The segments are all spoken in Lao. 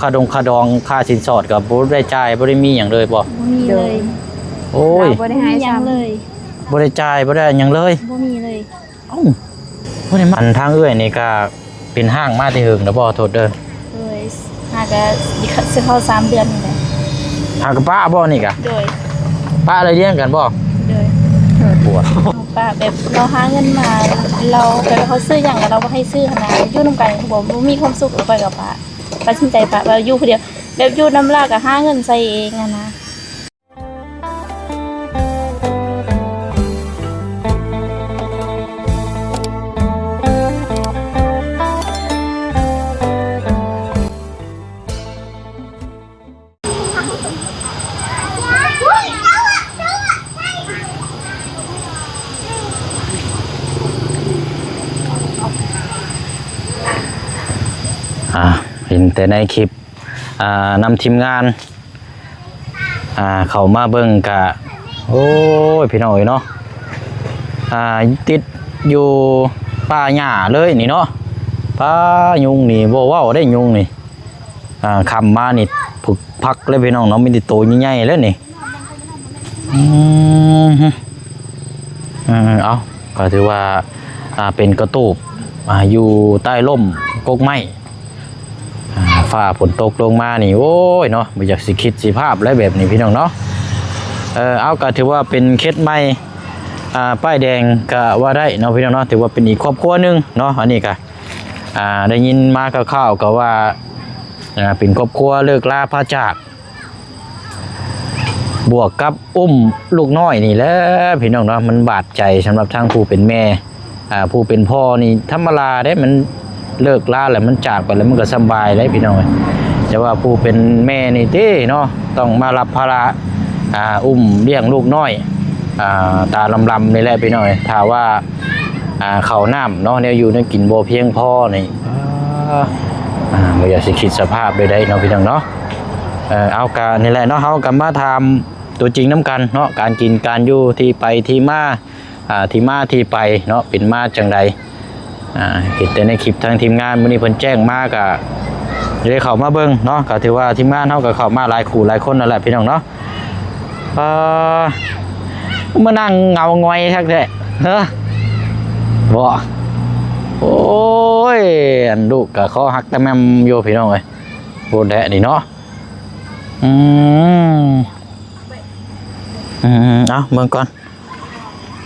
ຄ່າດົງຄ່າດອງ ຄ່າສິນສອດກໍບໍ່ໄດ້ຈ່າຍ ບໍ່ໄດ້ມີຫຍັງເລີຍບໍ່? ບໍ່ມີເລີຍ. ໂອ້ຍ ບໍ່ໄດ້ໃຫ້ ບໍ່ມີຫຍັງເລີຍ. ບໍ່ໄດ້ຈ່າຍ ບໍ່ໄດ້ຫຍັງເລີຍ. ບໍ່ມີເລີຍ. ເອົ້າ ບໍ່ໄດ້ມາ. ອັນທາງເອື້ອຍນີ້ກໍເປັນຮ້າງມາແຕ່ເຫິງແລ້ວບໍ່? ໂທດເດີ. ໂດຍ ຫາກະຊິເຂົ້າສາມເດືອນນີ້ແຫຼະ. ຫາກະປະບໍ່ນີ້ກະ? ໂດຍ ປະແລ້ວລ້ຽງກັນບໍ່? ໂດຍ ປະແບບລາວຫາເງິນມາ ລາວແບບເຮົາຊື້ຫຍັງລາວບໍ່ໃຫ້ຊື້ຫັ້ນນະ ຢູ່ນຳກັນກໍບໍ່ ບໍ່ມີຄວາມສຸກ ຂ້ອຍກໍປະ ຕັດສິນໃຈປະ ວ່າຢູ່ຜູ້ດຽວ ແບບຢູ່ນຳລາວກໍຫາເງິນໃຊ້ເອງຫັ້ນນະ. ອ່າ ເຫັນແຕ່ໃນຄລິບ ອ່າ ນຳທີມງານ ອ່າ ເຂົ້າມາເບິ່ງກະ ໂອ້ຍ ພີ່ນ້ອງເອີຍເນາະ ອ່າ ຕິດຢູ່ປ່າຫຍ້າເລີຍນີ້ເນາະ. ປ່າຍຸງນີ້ບໍ່ເວົ້າເດ້ ຍຸງນີ້ ອ່າ ຄ່ຳມານີ້ຜຶກຜັກເລີຍ ພີ່ນ້ອງເນາະ ມີແຕ່ໂຕໃຫຍ່ໆເລີຍນີ້. ອືມ ເອີ ເອົາ ກໍຖືວ່າ ອ່າ ເປັນກະຕູບ ອ່າ ຢູ່ໃຕ້ຮົ່ມກົກໄມ້ ອ່າ ຟ້າຝົນຕົກລົງມານີ້ ໂອ້ຍເນາະ ບໍ່ຢາກຊິຄິດຊິພາບແລ້ວແບບນີ້ ພີ່ນ້ອງເນາະ. ເອີ ເອົາ ກໍຖືວ່າເປັນເຂດໃໝ່ ອ່າ ປ້າຍແດງກໍວ່າໄດ້ເນາະ ພີ່ນ້ອງເນາະ ຖືວ່າເປັນອີກຄອບຄົວໜຶ່ງເນາະ. ອັນນີ້ກໍ ອ່າ ໄດ້ຍິນມາຄ່າວໆ ກໍວ່າ ອ່າ ເປັນຄອບຄົວເລີກລາພາຈາກ ບວກກັບອຸ້ມລູກນ້ອຍນີ້ແຫຼະ ພີ່ນ້ອງເນາະ. ມັນບາດໃຈສຳລັບທາງຜູ້ເປັນແມ່ ອ່າ ຜູ້ເປັນພໍ່ນີ້ທຳມະດາເດ້ ມັນເລີກລາແລ້ວ ມັນຈາກໄປແລ້ວ ມັນກໍສຳບາຍເດ້ ພີ່ນ້ອງເອີຍ. ແຕ່ວ່າຜູ້ເປັນແມ່ນີ້ຕິເນາະ ຕ້ອງມາຮັບພາລະ ອ່າ ອຸ້ມລ້ຽງລູກນ້ອຍ ອ່າ ຕາລຳໆນີ້ແຫຼະ ພີ່ນ້ອງເອີຍ. ຖ້າວ່າ ອ່າ ເຂົ້ານ້ຳເນາະ ແນວຢູ່ແນວກິນບໍ່ພຽງພໍນີ້ ອ່າ ບໍ່ຢາກຊິຄິດສະພາບໃດໆເນາະ ພີ່ນ້ອງເນາະ. ເອີ ເອົາ ກະນີ້ແຫຼະເນາະ ເຮົາກໍມາຖາມຕົວຈິງນຳກັນເນາະ ການກິນການຢູ່ ທີ່ໄປທີ່ມາ ອ່າ ທີ່ມາທີ່ໄປເນາະ ເປັນມາຈັ່ງໃດ. ອ່າ ເຫັນແຕ່ໃນຄລິບທາງທີມງານມື້ນີ້ເພິ່ນແຈ້ງມາ ກະໄດ້ເຂົ້າມາເບິ່ງເນາະ ກໍຖືວ່າທີມງານເຮົາກໍເຂົ້າມາຫຼາຍຄູ່ຫຼາຍຄົນນັ້ນແຫຼະ ພີ່ນ້ອງເນາະ. ເອີ ມານັ່ງເຫງົາຫງອຍຄັກແທ້ ເຮີ ບໍ່ ໂອ້ຍ ອັນລູກກໍຄໍຫັກຕະແໝ່ມຢູ່ ພີ່ນ້ອງເອີຍ. ໂພດແທ້ນີ້ເນາະ ອືມ ອືມ ເອົາເບິ່ງກ່ອນ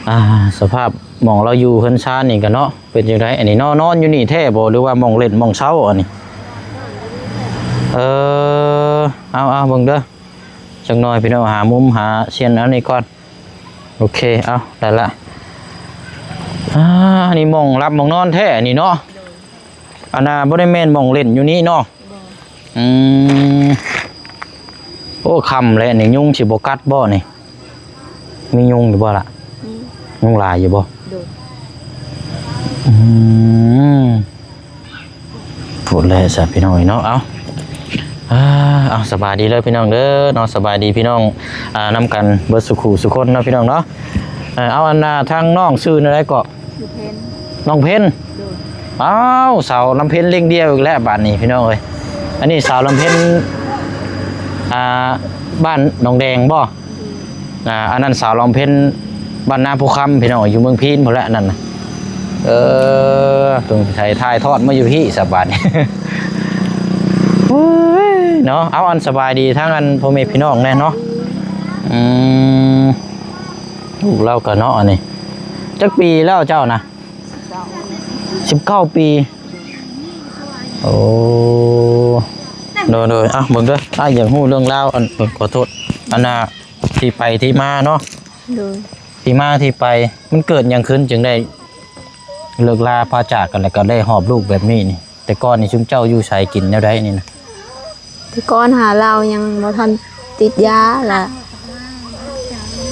ອ່າ ສະພາບໝ່ອງລາວຢູ່ເຮືອນຊານນີ້ກໍເນາະ ເປັນຈັ່ງໃດ? ອັນນີ້ເນາະ ນອນຢູ່ນີ້ແທ້ບໍ່ ຫຼືວ່າໝ່ອງເລ່ນໝ່ອງເຊົາອັນນີ້? ເອີ ເອົາໆ ເບິ່ງເດີ ຈັກໜ່ອຍພີ່ນ້ອງ ຫາມຸມຫາສ່ຽນອັນນີ້ກ່ອນ. ໂອເຄ ເອົາ ໄດ້ລະ. ອ່າ ອັນນີ້ໝ່ອງຫຼັບໝ່ອງນອນແທ້ອັນນີ້ເນາະ. ອັນນ່າ ບໍ່ໄດ້ແມ່ນໝ່ອງເລ່ນຢູ່ນີ້ເນາະ? ບໍ່. ອືມ ໂອ້ ຄ່ຳແລ້ວນີ້ ຍຸງຊິບໍ່ກັດບໍ່ນີ້? ມີຍຸງຢູ່ບໍ່ລະ? ມີ. ຍຸງຫຼາຍຢູ່ບໍ່? ໂດຍ. ອືມ ໂພດແລ້ວຊະ ພີ່ນ້ອງເອີຍເນາະ. ເອົາ ອ່າ ເອົາ ສະບາຍດີເດີພີ່ນ້ອງເດີເນາະ ສະບາຍດີພີ່ນ້ອງ ອ່າ ນຳກັນເບິດສູ່ຄູ່ສູ່ຄົນເນາະ ພີ່ນ້ອງເນາະ. ເອີ ເອົາ ອັນນ່າ ທາງນ້ອງຊື່ແນວໃດເກາະ? ຊື່ເພັນ. ນ້ອງເພັນ. ໂດຍ. ອ້າວ ສາວລຳເພັນເລັ່ງດ່ຽວອີກແລ້ວບາດນີ້ ພີ່ນ້ອງເອີຍ. ອັນນີ້ສາວລຳເພັນ ອ່າ ບ້ານໜອງແດງບໍ່? ໂດຍ. ອ່າ ອັນນັ້ນສາວລຳເພັນບ້ານນາພູຄຳ ພີ່ນ້ອງ ຢູ່ເມືອງພີນພຸ້ນແຫຼະ ອັນນັ້ນນະ. ເອີ ຕົງໄສຖ່າຍທອດມາຢູ່ພີ້ສະບາດນີ້. ໂອ້ຍ ເນາະ ເອົາ ອັນ ສະບາຍດີທາງ ອັນ ພໍ່ແມ່ພີ່ນ້ອງແດ່ເນາະ. ອືມ ລູກລາວກໍເນາະ ອັນນີ້ ຈັກປີແລ້ວເຈົ້ານະ? ສິບເກົ້າປີ. ໂອ້ ໂດຍໆ ອ່ະ ເບິ່ງເດີ ອ້າຍຢາກຮູ້ເລື່ອງລາວ ອັນ ເອີ ຂໍໂທດ ອັນນ່າ ທີ່ໄປທີ່ມາເນາະ. ໂດຍ. ທີ່ມາທີ່ໄປ ມັນເກີດຫຍັງຂຶ້ນຈຶ່ງໄດ້ເລີກລາພາຈາກກັນ ແລ້ວກໍໄດ້ຫອບລູກແບບນີ້ນີ້? ແຕ່ກ່ອນນີ້ຊຸມເຈົ້າຢູ່ໃສ ກິນແນວໃດນີ້ນະ? ແຕ່ກ່ອນຫາລາວຍັງບໍ່ທັນຕິດຢາລະ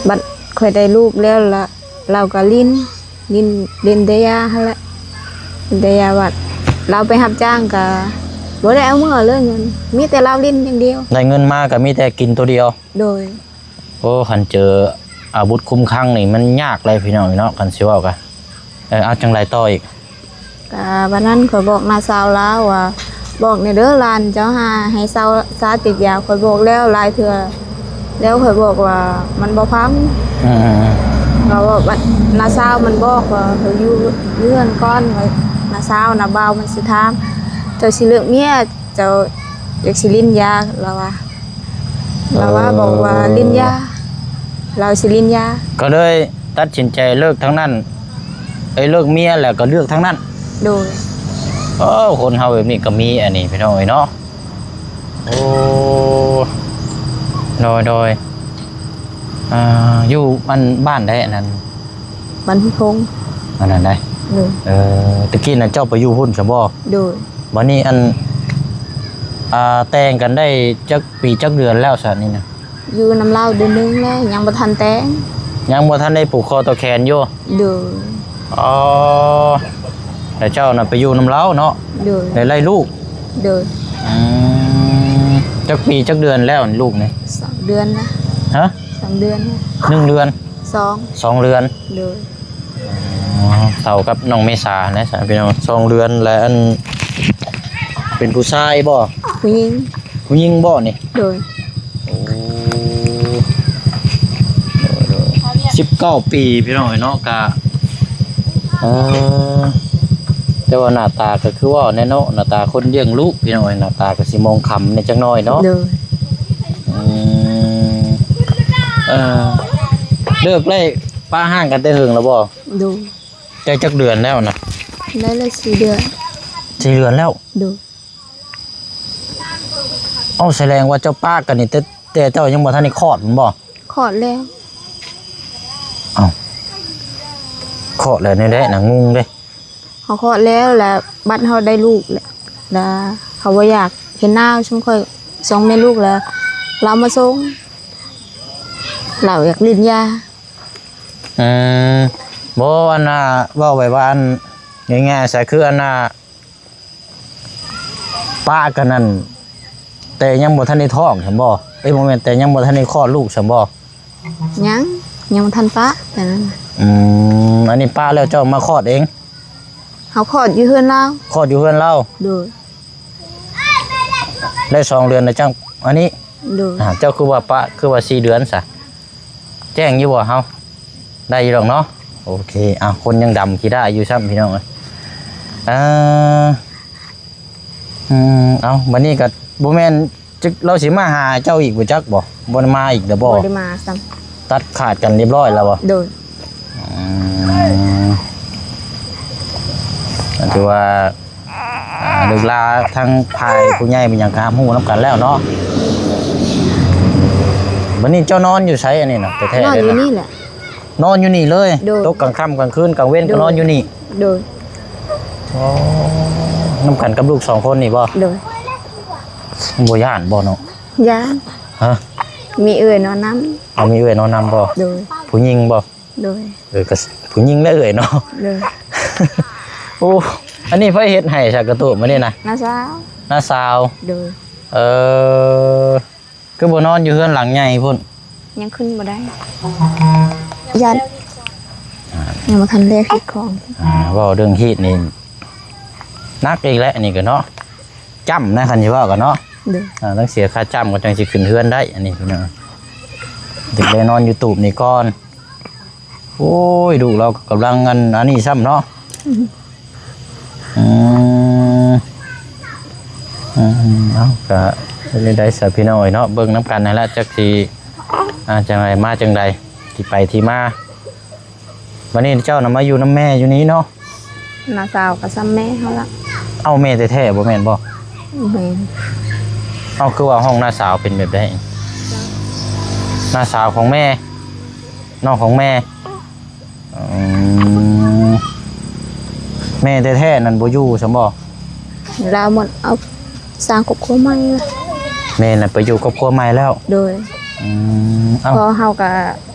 ບັດຂ້ອຍໄດ້ລູກແລ້ວລະ ລາວກໍຫຼິ້ນ ຫຼິ້ນ ຫຼິ້ນແຕ່ຢາຫັ້ນແຫຼະ ຫຼິ້ນແຕ່ຢາ ບັດລາວໄປຮັບຈ້າງກໍບໍ່ໄດ້ເອົາເມືອເລີຍເງິນ ມີແຕ່ລາວຫຼິ້ນຢ່າງດຽວ. ໄດ້ເງິນມາກໍມີແຕ່ກິນໂຕດຽວ. ໂດຍ. ໂອ້ ຄັນເຈີອາວຸດຄຸມຂັງນີ້ມັນຍາກເລີຍພີ່ນ້ອງເນາະ ຄັນຊິເວົ້າກະ. ເອີ ເອົາ ຈັ່ງໃດຕໍ່ອີກ? ກະບັດນັ້ນຂ້ອຍບອກນ້າສາວລາວວ່າ ບອກແດ່ເດີ ຫຼານເຈົ້າຫາໃຫ້ເຊົາຊາຕິດຢາ. ຂ້ອຍບອກແລ້ວຫຼາຍເທື່ອແລ້ວ ຂ້ອຍບອກວ່າມັນບໍ່ຟັງ. ອືມໆໆ ເຂົາວ່າບັດນ້າສາວມັນບອກວ່າ ໃຫ້ຢູ່ເຮືອນກ່ອນ ວ່ານ້າສາວນ້າບ່າວມັນຊິຖາມ ເຈົ້າຊິເລີກເມຍ ເຈົ້າຢາກຊິຫຼິ້ນຢາ ລາວວ່າ ລາວວ່າ ເອີ ບອກວ່າຫຼິ້ນຢາ ລາວຊິຫຼິ້ນຢາ ກໍເລີຍຕັດສິນໃຈເລີກທາງນັ້ນ ເອີ ເລີກເມຍແລ້ວກໍເລືອກທາງນັ້ນ. ໂດຍ. ໂອ້ ຄົນເຮົາແບບນີ້ກໍມີ ອັນນີ້ພີ່ນ້ອງເອີຍເນາະ. ໂອ້ ໂດຍໆ ອ່າ ຢູ່ອັນບ້ານໃດອັນນັ້ນ? ບ້ານພິພົງ ອັນນັ້ນໃດ? ໂດຍ. ເອີ ແຕ່ກີ້ນັ້ນເຈົ້າໄປຢູ່ພຸ້ນຊະບໍ່? ໂດຍ. ບັດນີ້ອັນ ອ່າ ແຕ່ງກັນໄດ້ຈັກປີຈັກເດືອນແລ້ວຊະນີ້ນະ? ຢູ່ນຳລາວເດືອນໜຶ່ງແລ້ວ ຍັງບໍ່ທັນແຕ່ງ. ຍັງບໍ່ທັນໄດ້ຜູກຄໍຕໍ່ແຂນຢູ່? ໂດຍ. ອໍ ແລ້ວເຈົ້ານະໄປຢູ່ນຳລາວເນາະ? ໂດຍ. ໄດ້ໄລ່ລູກ? ໂດຍ. ອືມ ຈັກປີຈັກເດືອນແລ້ວລູກນີ້? ສອງເດືອນນະ. ຮະ? ສອງເດືອນນະ. ໜຶ່ງເດືອນ? ສອງ ສອງເດືອນ. ໂດຍ. ອໍ ເທົ່າກັບນ້ອງເມສາແຫຼະ ພີ່ນ້ອງ ສອງເດືອນ. ແລະ ອັນ ເປັນຜູ້ຊາຍບໍ່? ຜູ້ຍິງ. ຜູ້ຍິງບໍ່ນີ້? ໂດຍ. ໂອ້ ໂດຍໆ ສິບເກົ້າປີພີ່ນ້ອງເອີຍເນາະ ກະ ເອີ ແຕ່ວ່າໜ້າຕາກໍຄືເວົ້າແນ່ເນາະ ໜ້າຕາຄົນລ້ຽງລູກພີ່ນ້ອງເອີຍ ໜ້າຕາກໍຊິມອງຄຳແດ່ຈັກໜ້ອຍເນາະ. ໂດຍ. ອືມ ເອີ ເລີກໄດ້ປະຮ້າງກັນແຕ່ເຫິງແລ້ວບໍ່? ໂດຍ. ໄດ້ຈັກເດືອນແລ້ວນະ? ໄດ້ແລ້ວສີ່ເດືອນ. ສີ່ເດືອນແລ້ວ? ໂດຍ. ເອົ້າ ສະແດງວ່າເຈົ້າປະກັນນີ້ ແຕ່ ແຕ່ເຈົ້າຍັງບໍ່ທັນໄດ້ຄອດແມ່ນບໍ່? ຄອດແລ້ວ. ເອົ້າ ຄອດແລ້ວແນວໃດນະ? ງົງເດ້. ເຮົາຄອດແລ້ວ ແລ້ວບັດເຮົາໄດ້ລູກແລ້ວ ແລ້ວເຂົາບໍ່ຢາກເຫັນໜ້າຊຸມຂ້ອຍ ສອງແມ່ລູກ ແລ້ວລາວມາສົ່ງ ລາວຢາກຫຼິ້ນຢາ. ອືມ ບໍ່ ອັນນ່າ ເວົ້າໄປວ່າ ອັນ ງ່າຍໆຊະ ຄື ອັນນ່າ ປະກັນນັ້ນ ແຕ່ຍັງບໍ່ທັນໄດ້ທ້ອງຊັ້ນບໍ່? ເອີຍ ບໍ່ແມ່ນ ແຕ່ຍັງບໍ່ທັນໄດ້ຄອດລູກຊັ້ນບໍ່? ຍັງ ຍັງບໍ່ທັນປະແຕ່ນັ້ນ. ອືມ ອັນນີ້ປະແລ້ວເຈົ້າມາຄອດເອງ? ເຮົາຄອດຢູ່ເຮືອນລາວ. ຄອດຢູ່ເຮືອນລາວ? ໂດຍ. ໄດ້ສອງເດືອນແລ້ວຈັ່ງ ອັນນີ້. ໂດຍ. ອ່າ ເຈົ້າຄືວ່າປະ ຄືວ່າສີ່ເດືອນຊະ? ແຈ້ງຢູ່ບໍ່ເຮົາ? ໄດ້ຢູ່ດອກເນາະ. ໂອເຄ ອ້າວ ຄົນຍັງດຳຂີ້ດ້າຢູ່ຊ້ຳ ພີ່ນ້ອງເອີຍ. ເອີ ອືມ ເອົ້າ ບັດນີ້ກໍບໍ່ແມ່ນ ລາວຊິມາຫາເຈົ້າອີກບໍ່ຈັກບໍ່? ບໍ່ໄດ້ມາອີກແລ້ວບໍ່? ບໍ່ໄດ້ມາຊ້ຳ. ຕັດຂາດກັນຮຽບຮ້ອຍແລ້ວບໍ່? ໂດຍ. ອືມ ກໍຖືວ່າ ອ່າ ເລີກລາທາງຝ່າຍຜູ້ໃຫຍ່ເປັນຫຍັງກໍຮັບຮູ້ນຳກັນແລ້ວເນາະ. ບັດນີ້ເຈົ້ານອນຢູ່ໃສອັນນີ້ນະ? ແທ້ໆ ນອນຢູ່ນີ້ແຫຼະ. ນອນຢູ່ນີ້ເລີຍ? ໂດຍ. ຕົກກາງຄ່ຳກາງຄືນກາງເວັນກໍນອນຢູ່ນີ້? ໂດຍ. ອໍ ນຳກັນກັບລູກສອງຄົນນີ້ບໍ່? ໂດຍ. ບໍ່ຢ້ານບໍ່ເນາະ? ຢ້ານ. ຮະ? ມີເອື້ອຍນອນນຳ. ເອົາ ມີເອື້ອຍນອນນຳບໍ່? ໂດຍ. ຜູ້ຍິງບໍ່? ໂດຍ. ເອີ ກໍຜູ້ຍິງແຫຼະເອື້ອຍເນາະ. ໂດຍ. ໂອ້ ອັນນີ້ໃຜເຮັດໃຫ້ຊະກະໂຕະມື້ນີ້ນະ? ນ້າສາວ. ນ້າສາວ. ໂດຍ. ເອີ ຄືບໍ່ນອນຢູ່ເຮືອນຫຼັງໃຫຍ່ພຸ້ນ? ຍັງຂຶ້ນບໍ່ໄດ້ ຢ້ານ ອ່າ ຍັງບໍ່ທັນແລກເຮັດຂອງ. ອ່າ ເວົ້າເລື່ອງຮີດນີ້ໜັກອີກແລ້ວ ອັນນີ້ກໍເນາະ ຈ້ຳນະ ຄັນຊິເວົ້າກໍເນາະ. ໂດຍ. ອ່າ ຕ້ອງເສຍຄ່າຈ້ຳກໍຈັ່ງຊິຂຶ້ນເຮືອນໄດ້ ອັນນີ້ພີ່ນ້ອງ ຈຶ່ງໄດ້ນອນຢູ່ຕູບນີ້ກ່ອນ. ໂອ້ຍ ລູກລາວກຳລັງອັນ ອັນນີ້ຊ້ຳເນາະ. ອືມ ອືມ ອືມ ເອົາ ກະເປັນໄດ້ຊະພີ່ນ້ອງເອີຍເນາະ ເບິ່ງນຳກັນຫັ້ນລະ ຈັກຊິ ອ່າ ຈັ່ງໃດມາຈັ່ງໃດ ທີ່ໄປທີ່ມາ. ບັດນີ້ເຈົ້ານະມາຢູ່ນຳແມ່ຢູ່ນີ້ເນາະ? ນ້າສາວກໍຊ່ຳແມ່ເຮົາລະ. ເອົ້າ ແມ່ແທ້ໆບໍ່ແມ່ນບໍ່? ແມ່ນ. ເອົ້າ ຄືວ່າຫ້ອງນ້າສາວເປັນແບບໃດ? ນ້າສາວຂອງແມ່ ນ້ອງຂອງແມ່. ອືມ ແມ່ແທ້ໆນັ້ນບໍ່ຢູ່ຊັ້ນບໍ່? ລາວໝົດ ເອົາ ສ້າງຄອບຄົວໃໝ່ລະ. ແມ່ນະ ໄປຢູ່ຄອບຄົວໃໝ່ແລ້ວ. ໂດຍ. ອືມ ເອົ້າ ພໍ່ເຮົາກະ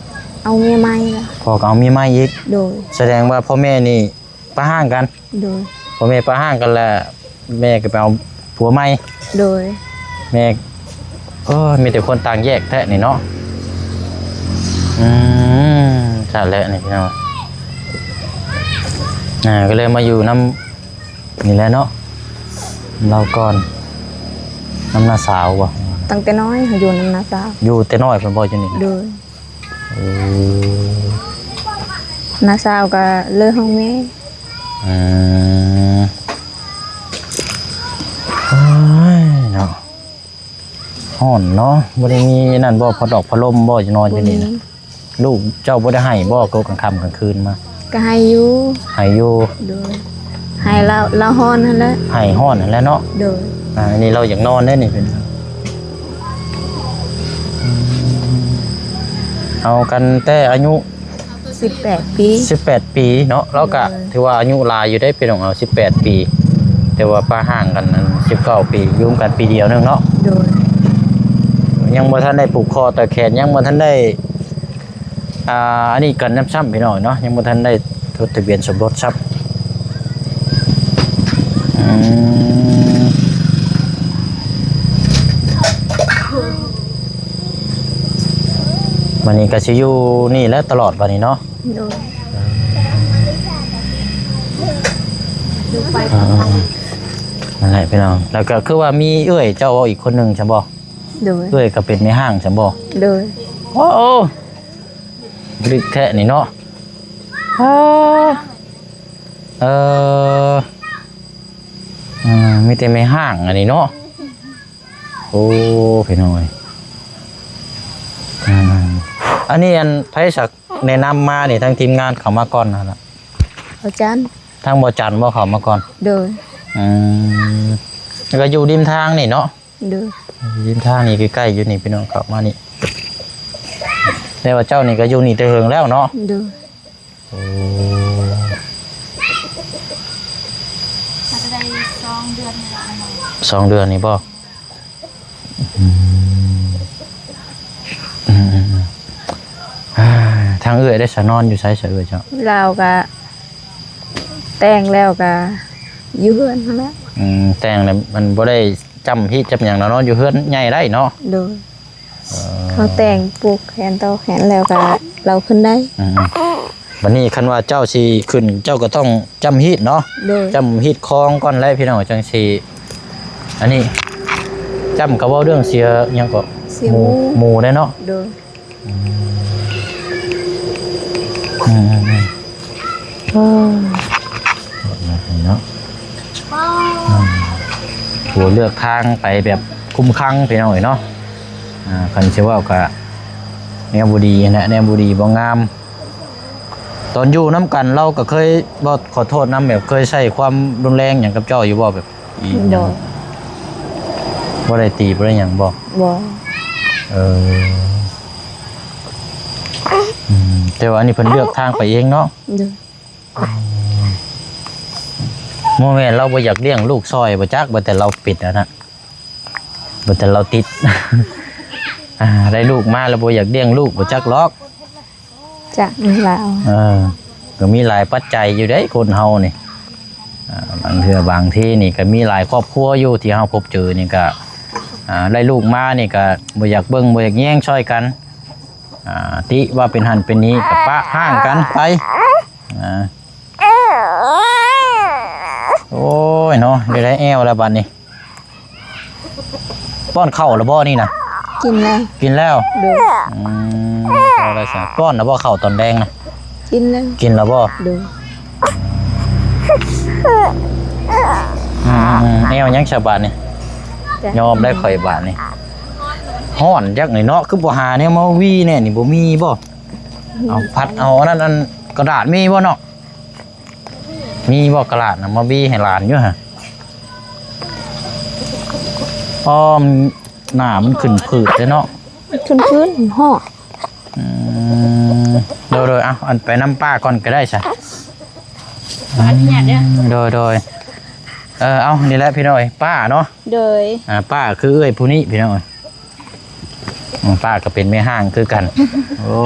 ເອົາເມຍໃໝ່ລະ. ພໍ່ກໍເອົາເມຍໃໝ່ອີກ. ໂດຍ. ສະແດງວ່າພໍ່ແມ່ນີ້ປະຮ້າງກັນ. ໂດຍ. ພໍ່ແມ່ປະຮ້າງກັນລະ ແມ່ກໍໄປເອົາຜົວໃໝ່. ໂດຍ. ແມ່ ໂອ້ຍ ມີແຕ່ຄົນຕ່າງແຍກແທ້ນີ້ເນາະ. ອືມ ຊັ້ນແຫຼະນີ້ພີ່ນ້ອງ ອ່າ ກໍເລີຍມາຢູ່ນຳ ນີ້ແຫຼະເນາະ. ລາວກ່ອນ ນຳນ້າສາວບໍ່? ຕັ້ງແຕ່ນ້ອຍເຮົາຢູ່ນຳນ້າສາວ. ຢູ່ແຕ່ນ້ອຍເພິ່ນບໍ່ຢູ່ນີ້? ໂດຍ. ເອີ ນ້າສາວກໍເລີຍຫ້ອງແມ່. ອືມ ໂອ້ຍເນາະ ຮ້ອນເນາະ. ບໍ່ໄດ້ມີນັ້ນບໍ່ ພັດອອກພັດລົມບໍ່ ຈະນອນຢູ່ນີ້ນະ? ບໍ່ມີ. ລູກເຈົ້າບໍ່ໄດ້ໄຫ້ບໍ່ ກົບກາງຄ່ຳກາງຄືນມາ? ກໍໄຫ້ຢູ່. ໄຫ້ຢູ່. ໂດຍ. ໄຫ້ລາວ ລາວຮ້ອນຫັ້ນແຫຼະ. ໄຫ້ຮ້ອນຫັ້ນແຫຼະເນາະ. ໂດຍ. ອ່າ ອັນນີ້ລາວຢາກນອນເດ້ນີ້ ເປັນ ເຮົາກັນແຕ່ອາຍຸ ສິບແປດປີ. ສິບແປດປີເນາະ. ລາວກະ ໂດຍ ຖືວ່າອາຍຸຫຼາຍຢູ່ເດ້ພີ່ນ້ອງເຮົາ ສິບແປດປີ ແຕ່ວ່າປະຫ່າງກັນນັ້ນ ສິບເກົ້າປີ ຢູ່ນຳກັນປີດຽວໜຶ່ງເນາະ. ໂດຍ. ຍັງບໍ່ທັນໄດ້ຜູກຂໍ້ຕໍ່ແຂນ ຍັງບໍ່ທັນໄດ້ ອ່າ ອັນນີ້ກັນນຳຊ້ຳພີ່ນ້ອງເນາະ ຍັງບໍ່ທັນໄດ້ຈົດທະບຽນສົມລົດຊ້ຳ. ອືມ ບັດນີ້ກໍຊິຢູ່ນີ້ແຫຼະຕະຫຼອດບັດນີ້ເນາະ? ໂດຍ. ອ່າ ນັ້ນແຫຼະພີ່ນ້ອງ ແລ້ວກໍຄືວ່າມີເອື້ອຍເຈົ້າອີກຄົນໜຶ່ງຊັ້ນບໍ່? ໂດຍ. ເອື້ອຍກໍເປັນແມ່ຮ້າງຊັ້ນບໍ່? ໂດຍ. ໂອ້ ໂອ້ ລຶກແທ້ນີ້ເນາະ. ອ້າ ເອີ ເອີ ມີແຕ່ແມ່ຮ້າງອັນນີ້ເນາະ. ໂອ້ ພີ່ນ້ອງເອີຍ ອືມ ອັນນີ້ອັນໃຜສັກແນະນຳມານີ້ ທາງທີມງານເຂົ້າມາກ່ອນຫັ້ນລະ? ບໍ່ຈັນ. ທາງບໍ່ຈັນບໍ່ເຂົ້າມາກ່ອນ? ໂດຍ. ອືມ ແລ້ວກໍຢູ່ລິມທາງນີ້ເນາະ? ໂດຍ. ລິມທາງນີ້ໃກ້ໆຢູ່ນີ້ພີ່ນ້ອງ ເຂົ້າມານີ້ ແຕ່ວ່າເຈົ້ານີ້ກໍຢູ່ນີ້ແຕ່ເຫິງແລ້ວເນາະ? ໂດຍ. ໂອ້ ໜ້າຈະໄດ້ສອງເດືອນນີ້ແຫຼະ. ສອງເດືອນນີ້ບໍ່? ອືມ ອືມໆໆ ອ່າ ທາງເອື້ອຍໄດ້ສະນອນຢູ່ໃສສະເອື້ອຍເຈົ້າ? ລາວກະແຕ່ງແລ້ວກະຢູ່ເຮືອນຫັ້ນແຫຼະ. ອືມ ແຕ່ງແລ້ວມັນບໍ່ໄດ້ຈ້ຳຮີດຈ້ຳຫຍັງແລ້ວເນາະ ຢູ່ເຮືອນໃຫຍ່ໄດ້ເນາະ? ໂດຍ. ເອີ ເຮົາແຕ່ງຜູກແຂນຕໍ່ແຂນແລ້ວກໍລາວຂຶ້ນໄດ້. ອືມໆ ບັດນີ້ຄັນວ່າເຈົ້າຊິຂຶ້ນ ເຈົ້າກໍຕ້ອງຈ້ຳຮີດເນາະ? ໂດຍ. ຈ້ຳຮີດຄອງກ່ອນແຫຼະພີ່ນ້ອງ ຈັ່ງຊິ ອັນນີ້ ຈ້ຳກໍເວົ້າເລື່ອງເສຍຫຍັງເກາະ? ເສຍໝູ່ ໝູ່ໄດ້ເນາະ? ໂດຍ. ອືມ ອືມໆ ເອີ ເນາະ ອືມ ໂອ້ ເລືອກທາງໄປແບບຄຸ້ມຄັງພີ່ນ້ອງເອີຍເນາະ. ອ່າ ຄັນຊິເວົ້າກະແນວບໍ່ດີຫັ້ນແຫຼະ ແນວບໍ່ດີບໍ່ງາມ. ຕອນຢູ່ນຳກັນລາວກໍເຄີຍເວົ້າຂໍໂທດນຳ ແບບເຄີຍໃຊ້ຄວາມຮຸນແຮງຫຍັງກັບເຈົ້າຢູ່ບໍ່? ແບບ ບໍ່ ບໍ່ໄດ້ຕີບໍ່ໄດ້ຫຍັງບໍ່? ບໍ່. ເອີ ອືມ ແຕ່ວ່າອັນນີ້ເພິ່ນເລືອກທາງໄປເອງເນາະ? ໂດຍ. ອືມ ບໍ່ແມ່ນລາວບໍ່ຢາກລ້ຽງລູກຊ່ອຍບໍ່ຈັກ ບໍ່ແຕ່ລາວປິດຫັ້ນນະ ບໍ່ແຕ່ລາວຕິດ ອ່າ ໄດ້ລູກມາແລ້ວບໍ່ຢາກລ້ຽງລູກບໍ່ຈັກຫຼອກ. ຈັກແມ່ນລາວ ເອີ ກໍມີຫຼາຍປັດໄຈຢູ່ເດ້ຄົນເຮົານີ້. ອ່າ ບາງເທື່ອບາງທີນີ້ກໍມີຫຼາຍຄອບຄົວຢູ່ທີ່ເຮົາພົບເຈີນີ້ກໍ ອ່າ ໄດ້ລູກມານີ້ກໍບໍ່ຢາກເບິ່ງບໍ່ຢາກແຍງຊ່ອຍກັນ ອ່າ ຕິວ່າເປັນຫັ້ນເປັນນີ້ກໍປະຮ້າງກັນໄປ ອ່າ ໂອ້ຍເນາະ ໄດ້ແອວແລ້ວບັດນີ້. ປ້ອນເຂົ້າແລ້ວບໍ່ນີ້ນະ? ກິນແລ້ວ. ກິນແລ້ວ? ໂດຍ. ອືມ ພໍແລ້ວຊະ ປ້ອນແລ້ວບໍ່ເຂົ້າຕອນແລງນະ? ກິນແລ້ວ. ກິນແລ້ວບໍ່? ໂດຍ. ອືມໆ ແອວຍັງຊະບາດນີ້? ຍອມໄດ້ຂ້ອຍບາດນີ້. ຮ້ອນຈັກນີ້ເນາະ ຄືບໍ່ຫາແນວມາຫວີແດ່ນີ້ ບໍ່ມີບໍ່? ເອົາພັດເອົາອັນນັ້ນ ອັນກະດາດມີບໍ່ເນາະ? ມີບໍ່ກະດາດນະ ມາຫວີໃຫ້ຫຼານຢູ່ຫະ? ອ້ອມ ໜ້າມັນຂຶ້ນຜືດເດ້ເນາະ. ຂຶ້ນຜືດ ຮ້ອນ. ອືມ ໂດຍໆ ເອົາ ອັນໄປນຳປ້າກ່ອນກໍໄດ້ຊະ. ຂໍອະນຸຍາດເດີ. ໂດຍໆ ເອີ ເອົາ ນີ້ແຫຼະພີ່ນ້ອງເອີຍ ປ້າເນາະ. ໂດຍ. ອ່າ ປ້າຄືເອື້ອຍຜູ້ນີ້ພີ່ນ້ອງເອີຍ. ອືມ ປ້າກໍເປັນແມ່ຮ້າງຄືກັນ. ໂອ້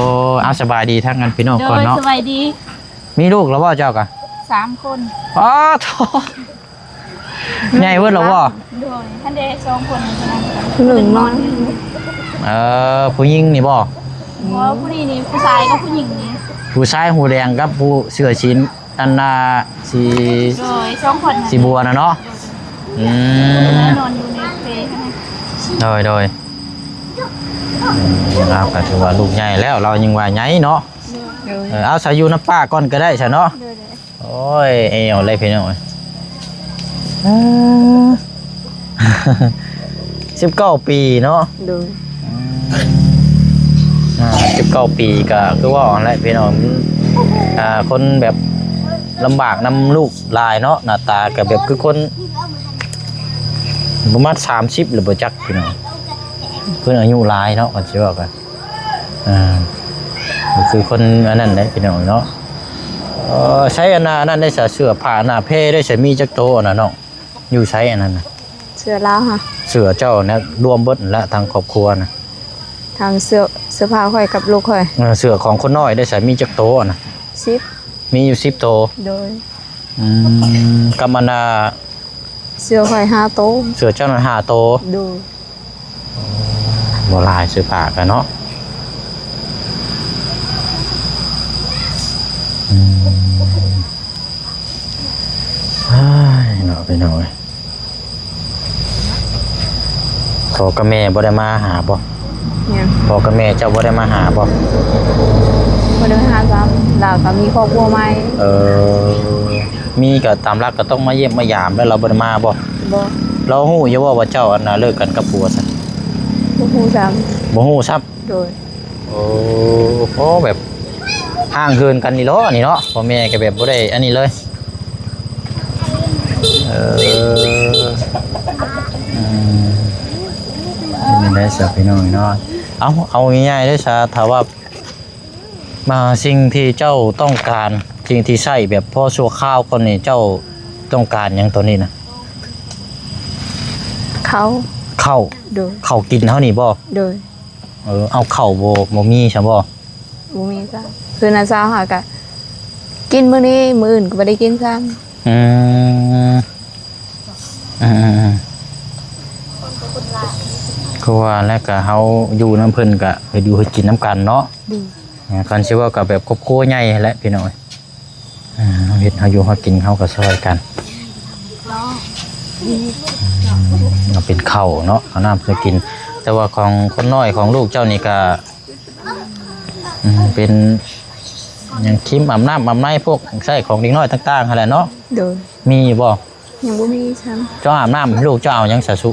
ເອົາ ສະບາຍດີທາງນັ້ນພີ່ນ້ອງກ່ອນເນາະ. ໂດຍ ສະບາຍດີ. ມີລູກແລ້ວບໍ່ເຈົ້າກະ? ສາມຄົນ. ອໍ ໂທ້ ໃຫຍ່ເບິດແລ້ວບໍ່? ໂດຍ ທັນໄດ້ສອງຄົນເທົ່ານັ້ນ. ຜູ້ໜຶ່ງນອນ. ເອີ ຜູ້ຍິງນີ້ບໍ່? ບໍ່ ຜູ້ນີ້ນີ້ ຜູ້ຊາຍກັບຜູ້ຍິງນີ້. ຜູ້ຊາຍຫູແດງກັບຜູ້ເສື້ອສີ ອັນນ່າ ສີ ໂດຍ ສອງຄົນ ສີບົວນະເນາະ. ອືມ ນອນຢູ່ໃນເປນະ. ໂດຍ ໂດຍ ອືມ ລາວກໍຖືວ່າລູກໃຫຍ່ແລ້ວ ລາວຍັງວ່າໃຫຍ່ເນາະ. ໂດຍ ເອີ ເອົາ ສາຢູ່ນຳປ້າກ່ອນກໍໄດ້ຊະເນາະ. ໂດຍ ໂດຍ ໂອ້ຍ ແອວເລີຍພີ່ນ້ອງເອີຍ ເອີ ສິບເກົ້າປີເນາະ. ໂດຍ ອືມ ອ່າ ສິບເກົ້າປີກໍຄືເວົ້າຫັ້ນແຫຼະພີ່ນ້ອງ ອ່າ ຄົນແບບລຳບາກນຳລູກຫຼາຍເນາະ ໜ້າຕາກໍແບບຄືຄົນປະມານສາມສິບແລ້ວບໍ່ຈັກພີ່ນ້ອງ ເພິ່ນອາຍຸຫຼາຍເນາະ ຄັນຊິເວົ້າກັນ. ອ່າ ກໍຄືຄົນອັນນັ້ນແຫຼະພີ່ນ້ອງເນາະ. ເອີ ໃຊ້ອັນນັ້ນ ອັນນັ້ນໄດ້ສະ ເສື້ອຜ້າໜ້າແພໄດ້ສະ ມີຈັກໂຕອັນນັ້ນນ້ອງ ຢູ່ໃຊ້ອັນນັ້ນນະ? ເສື້ອລາວຫະ? ເສື້ອເຈົ້ານະ ລວມເບິດຫັ້ນລະ ທັງຄອບຄົວນະ. ທັງເສື້ອ ເສື້ອຜ້າຂ້ອຍກັບລູກຂ້ອຍ. ເອີ ເສື້ອຂອງຄົນນ້ອຍໄດ້ສະ ມີຈັກໂຕຫັ້ນນະ? ສິບ. ມີຢູ່ສິບໂຕ. ໂດຍ ອືມ ກັບອັນນ່າ ເສື້ອຂ້ອຍຫ້າໂຕ. ເສື້ອເຈົ້ານັ້ນຫ້າໂຕ. ໂດຍ ບໍ່ຫຼາຍ ເສື້ອຜ້າກັນເນາະ. ອືມ ອ້າຍເນາະ ພີ່ນ້ອງເອີຍ ພໍ່ກັບແມ່ບໍ່ໄດ້ມາຫາບໍ່? ຫຍັງ? ພໍ່ກັບແມ່ເຈົ້າບໍ່ໄດ້ມາຫາບໍ່? ບໍ່ໄດ້ມາຫາຊ້ຳ ລາວກໍມີຄອບຄົວໃໝ່. ເອີ ມີກໍຕາມຫຼັກກໍຕ້ອງມາຢ້ຽມມາຢາມ ແລ້ວລາວບໍ່ໄດ້ມາບໍ່? ບໍ່. ລາວຮູ້ຢູ່ບໍ່ວ່າເຈົ້າ ອັນນ່າ ເລີກກັນກັບຜົວຊັ້ນ? ບໍ່ຮູ້ຊ້ຳ. ບໍ່ຮູ້ຊ້ຳ? ໂດຍ ໂອ້ ພໍແບບຫ່າງເຫີນກັນນີ້ເນາະ ນີ້ເນາະ ພໍ່ແມ່ກໍແບບບໍ່ໄດ້ອັນນີ້ເລີຍ. ເອີ ອືມ ເປັນຈັ່ງໃດຊະພີ່ນ້ອງເນາະ? ເອົາ ເອົາງ່າຍໆເດ້ຊະ ຖ້າວ່າ ມາ ສິ່ງທີ່ເຈົ້າຕ້ອງການ ສິ່ງທີ່ໃຊ້ແບບພໍຊົ່ວຄາວກ່ອນນີ້ ເຈົ້າຕ້ອງການຫຍັງຕອນນີ້ນະ? ເຂົ້າ. ເຂົ້າ. ໂດຍ ເຂົ້າກິນເຮົານີ້ບໍ່? ໂດຍ. ເອີ ເອົາເຂົ້າບໍ່ ບໍ່ມີຊັ້ນບໍ່? ບໍ່ມີຈ້າ ຄືນາຊາວຫາກະກິນມື້ນີ້ ມື້ອື່ນກໍບໍ່ໄດ້ກິນຊ້ຳ. ອືມ ອືມໆໆ ຄືວ່າແລ້ວກໍເຮົາຢູ່ນຳເພິ່ນກໍເຮັດຢູ່ເຮັດກິນນຳກັນເນາະ. ໂດຍ ອ່າ ຄັນຊິເວົ້າກໍແບບຄອບຄົວໃຫຍ່ຫັ້ນແຫຼະພີ່ນ້ອງເອີຍ. ອ່າ ເຮົາເຮັດເຮົາຢູ່ເຮົາກິນເຮົາກໍຊ່ອຍກັນ. ອືມ ເອົາເປັນເຂົ້າເນາະ ເອົານ້ຳໃຫ້ກິນ. ແຕ່ວ່າຂອງຄົນນ້ອຍຂອງລູກເຈົ້ານີ້ກໍ ອືມ ເປັນຫຍັງ ຄຣີມອາບນ້ຳອາບໃນ ພວກໃຊ້ຂອງເດັກນ້ອຍຕ່າງໆຫັ້ນແຫຼະເນາະ. ໂດຍ ມີຢູ່ບໍ່? ຍັງບໍ່ມີຊ້ຳ. ເຈົ້າອາບນ້ຳໃຫ້ລູກເຈົ້າເອົາຫຍັງສະຊຸ?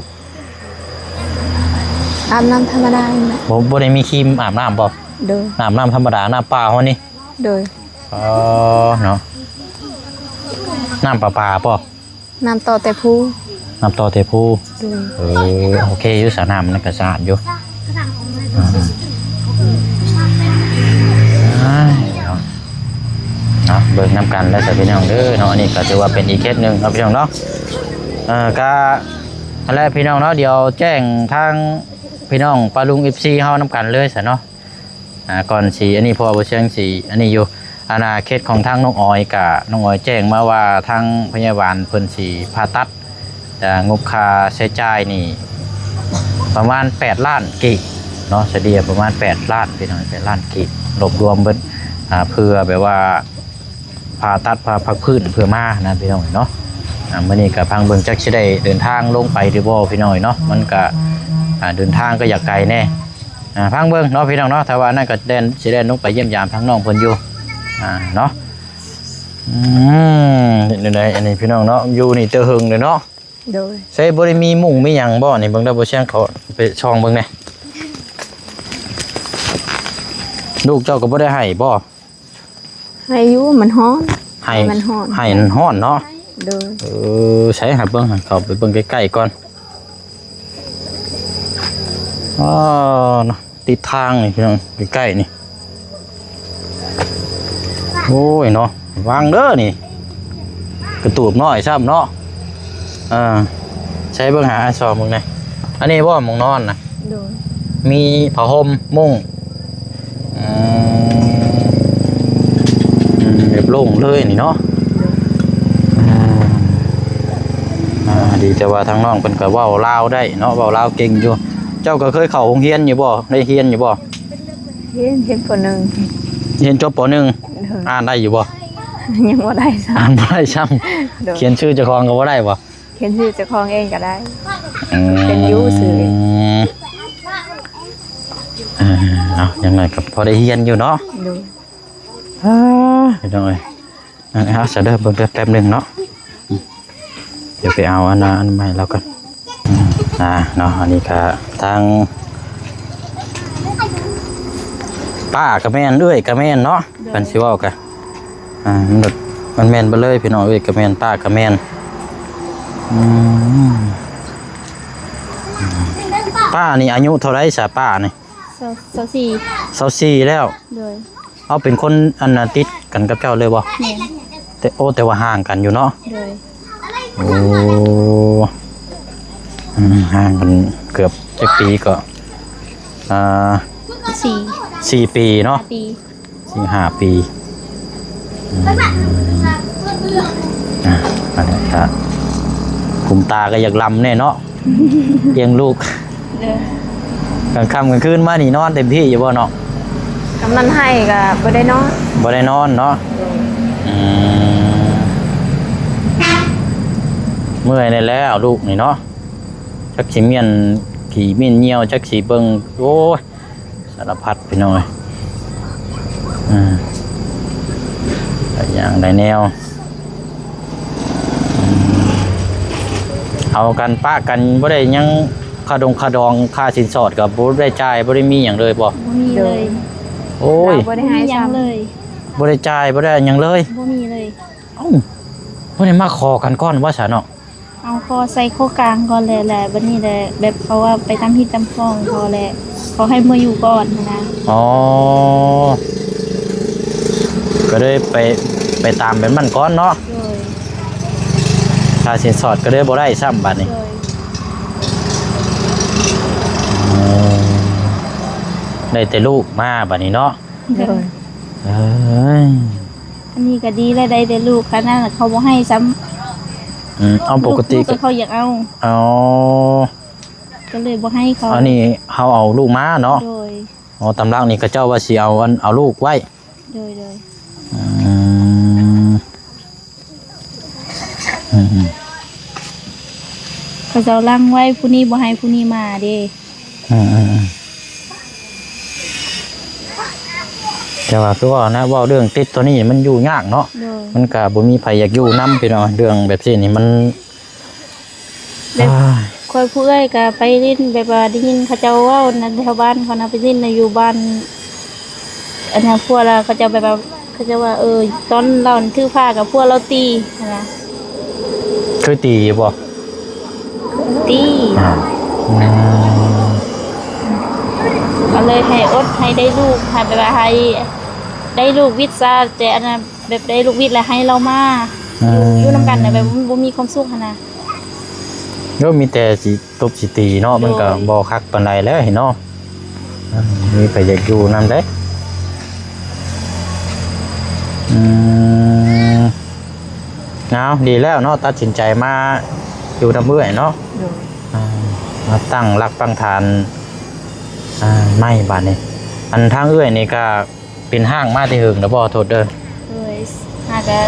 ອາບນ້ຳທຳມະດານີ້ແຫຼະ. ບໍ່ ບໍ່ໄດ້ມີຄຣີມອາບນ້ຳບໍ່? ໂດຍ ອາບນ້ຳທຳມະດາ ນ້ຳປ່າເຮົານີ້. ໂດຍ ອໍ ເນາະ ນ້ຳປະປາບໍ່? ນ້ຳຕໍ່ແຕ່ພູ. ນ້ຳຕໍ່ແຕ່ພູ. ໂດຍ ເອີ ໂອເຄຢູ່ ສະນ້ຳມັນກໍສະອາດຢູ່. ອ່າ ເນາະ ເນາະ ເບິ່ງນຳກັນແລ້ວຊະພີ່ນ້ອງເດີເນາະ. ອັນນີ້ກໍຖືວ່າເປັນອີກເຄສໜຶ່ງເນາະພີ່ນ້ອງເນາະ. ເອີ ກະ ຫັ້ນແຫຼະພີ່ນ້ອງເນາະ ດຽວແຈ້ງທາງພີ່ນ້ອງປ້າລຸງ ເອັຟຊີ ເຮົານຳກັນເລີຍຊະເນາະ. ອ່າ ກ່ອນຊິອັນນີ້ ເພາະວ່າບໍ່ຊຽງຊິອັນນີ້ຢູ່ ອັນນ່າ ເຄສຂອງທາງນ້ອງອອຍກະ ນ້ອງອອຍແຈ້ງມາວ່າທາງພະຍາບານເພິ່ນຊິຜ່າຕັດ ອ່າ ງົບຄ່າໃຊ້ຈ່າຍນີ້ປະມານແປດລ້ານກີບເນາະ ສະເລ່ຍປະມານແປດລ້ານ ພີ່ນ້ອງ ແປດລ້ານກີບ ລວບລວມເບິດ ອ່າ ເພື່ອແບບວ່າຜ່າຕັດ ຜ່າພັກຟື້ນເພື່ອມານະ ພີ່ນ້ອງເນາະ. ອ່າ ມື້ນີ້ກະຟັງເບິ່ງ ຈັກຊິໄດ້ເດີນທາງລົງໄປຫຼືບໍ່ ພີ່ນ້ອງເນາະ ມັນກະ ອ່າ ເດີນທາງກໍຢາກໄກແດ່. ອ່າ ຟັງເບິ່ງເນາະພີ່ນ້ອງເນາະ ຖ້າວ່ານັ້ນກໍແລ່ນ ຊິແລ່ນລົງໄປຢ້ຽມຢາມທາງນ້ອງເພິ່ນຢູ່ ອ່າ ເນາະ. ອືມ ເຮັດແນວໃດອັນນີ້ພີ່ນ້ອງເນາະ ຢູ່ນີ້ແຕ່ເຫິງເລີຍເນາະ. ໂດຍ ໃສ່ບໍ່ໄດ້ມີມຸ້ງມີຫຍັງບໍ່ນີ້ ເບິ່ງເດີ ບໍ່ຊຽງເຂົ້າໄປສ່ອງເບິ່ງແດ່. ລູກເຈົ້າກໍບໍ່ໄດ້ໄຫ້ບໍ່? ໃຫ້ຢູ່ ມັນຮ້ອນ ໃຫ້ ມັນຮ້ອນ ໃຫ້ມັນຮ້ອນເນາະ. ໂດຍ ເອີ ໃສ່ຫາເບິ່ງ ເຂົ້າໄປເບິ່ງໃກ້ໆກ່ອນ. ອໍ ເນາະ ຕິດທາງນີ້ພີ່ນ້ອງ ໃກ້ໆນີ້. ໂອ້ຍເນາະ ລະວັງເດີນີ້ ກະຕູບນ້ອຍຊ້ຳເນາະ. ເອີ ໃສ່ເບິ່ງຫາ ສ່ອງເບິ່ງແດ່. ອັນນີ້ບໍ່ ໝ່ອງນອນນະ? ໂດຍ ມີຜ້າຫົ່ມ ມຸ້ງ ອືມ ອືມ ແບບໂລ່ງເລີຍນີ້ເນາະ. ໂດຍ ອືມ ອ່າ ດີແຕ່ວ່າທາງນ້ອງເພິ່ນກໍເວົ້າລາວໄດ້ເນາະ ເວົ້າລາວເກັ່ງຢູ່. ເຈົ້າກໍເຄີຍເຂົ້າໂຮງຮຽນຢູ່ບໍ່? ໄດ້ຮຽນຢູ່ບໍ່? ຮຽນ ຮຽນ ປ.ໜຶ່ງ ຮຽນຈົບ ປ.ໜຶ່ງ. ໂດຍ ອ່ານໄດ້ຢູ່ບໍ່? ຍັງບໍ່ໄດ້ຊ້ຳ ອ່ານບໍ່ໄດ້ຊ້ຳ. ໂດຍ ຂຽນຊື່ເຈົ້າຂອງກໍບໍ່ໄດ້ບໍ່? เขียนชื่อเจ้าของเองก็ได้ อืม เป็นอยู่ซื่อ อ่า เนาะ อย่างน้อยก็พอได้เรียนอยู่เนาะ โดย อ่า พี่น้องเอ้ย อันนี้เอาซะเด้อ เบิ่งเด้อ แป๊บหนึ่งเนาะ เดี๋ยวไปเอาอันนั้นอันใหม่แล้วกัน อืม อ่า เนาะ อันนี้ก็ทางป้าก็แม่น เอื้อยก็แม่นเนาะ โดย เพิ่นสิเว้าก็ อ่า มันแบบ มันแม่นเบิดเลยพี่น้อง เอื้อยก็แม่น ป้าก็แม่น อืม ป้านี่อายุเท่าใดซะ ป้านี่ ซาว ซาวสี่ ซาวสี่แล้ว โดย เอาเป็นคนอันน่ะติดกันกับเจ้าเลยบ่ แม่น แต่ โอ้ แต่ว่าห่างกันอยู่เนาะ โดย โอ้ อืม ห่างกันเกือบจักปีก็ อ่า สี่ สี่ปีเนาะ ห้าปี สี่ห้าปี อืม อ่ะ อันนี้ก็คุมตาก็อยากลำแน่เนาะ เลี้ยงลูก เด้อ กลางค่ำกลางคืนมานี่นอนเต็มที่อยู่บ่เนาะ กำนันให้ก็บ่ได้นอน บ่ได้นอนเนาะ โดย อืม เมื่อยแน่แล้วลูกนี่เนาะ จักสิเมี้ยนขี้เมี้ยนเยี่ยว จักสิเบิ่ง โอ้ย สารพัดพี่น้องเอ้ย อ่า หลายอย่างหลายแนว อืม เอากันปะกัน บ่ได้หยัง ค่าดงค่าดอง ค่าสินสอดก็บ่ได้จ่าย บ่ได้มีหยังเลยบ่ บ่มีเลย โอ้ย บ่ได้ให้หยังเลย บ่ได้จ่าย บ่ได้หยังเลย บ่มีเลย เอ้า บ่ได้มาขอกันก่อนว่าซะเนาะ เอาขอใส่ข้อกลางก่อนแหละ แหละ บัดนี้แหละ แบบเขาว่าไปตามฮีตตามคองเขาแหละ เขาให้มาอยู่ก่อนหั้นนะ อ๋อ ก็เลยไป ไปตามแบบนั้นก่อนเนาะ โดย ค่าสินสอดก็เลยบ่ได้ซ้ำบัดนี้ โดย อืม ได้แต่ลูกมาบัดนี้เนาะ โดย เอ้ย อันนี้ก็ดีแล้ว ได้แต่ลูก คันนั้นน่ะเขาบ่ให้ซ้ำ อืม เอา ปกติ ลูก ลูกก็เขาอยากเอา อ๋อ ก็เลยบ่ให้เขา อันนี้เฮาเอาลูกมาเนาะ โดย อ๋อ ตามหลักนี่เขาเจ้าว่าสิเอาอัน เอาลูกไว้ โดย โดย อืม อืม เขาเจ้าลังไว้ ผู้นี้บ่ให้ผู้นี้มาเด้ อืม อืม อืม แต่ว่าคือว่านะ เว้าเรื่องติดตัวนี้มันอยู่ยากเนาะ โดย มันก็บ่มีไผอยากอยู่นำพี่น้อง เรื่องแบบนี้นี่มัน แบบ อ้าย ข้อยผู้เอื้อยก็ไปเล่น แบบว่าได้ยินเขาเจ้าเว้านั่น แถวบ้านเขานะ ไปเล่นน่ะ อยู่บ้าน อันนั้น ผัวลาวเขาเจ้าแบบว่า เขาเจ้าว่า เออ ตอนลาวถือผ้ากับผัวลาวตีหั้นนะ เคยตีอยู่บ่ ตี อ่า อืม ก็เลยให้อด ให้ได้ลูก ให้แบบว่าให้ได้ลูกวิชา แต่อันนั้น แบบได้ลูกวิชแล้วให้ลาวมา อืม อยู่ อยู่นำกันน่ะ แบบมันบ่มีความสุขหั้นนะ โยมมีแต่สิตบสิตีเนาะ มันก็ โดย บ่คักปานใดแล้วเนาะ อ่า มีไผอยากอยู่นำเด้ อืม เอา ดีแล้วเนาะ ตัดสินใจมาอยู่นำเอื้อยเนาะ โดย อ่า มาตั้งหลักปักฐาน อ่า ใหม่บัดนี้ อันทางเอื้อยนี่ก็ เป็นห้างมาแต่เหิงแล้วบ่ โทษเด้อ โดย หากะ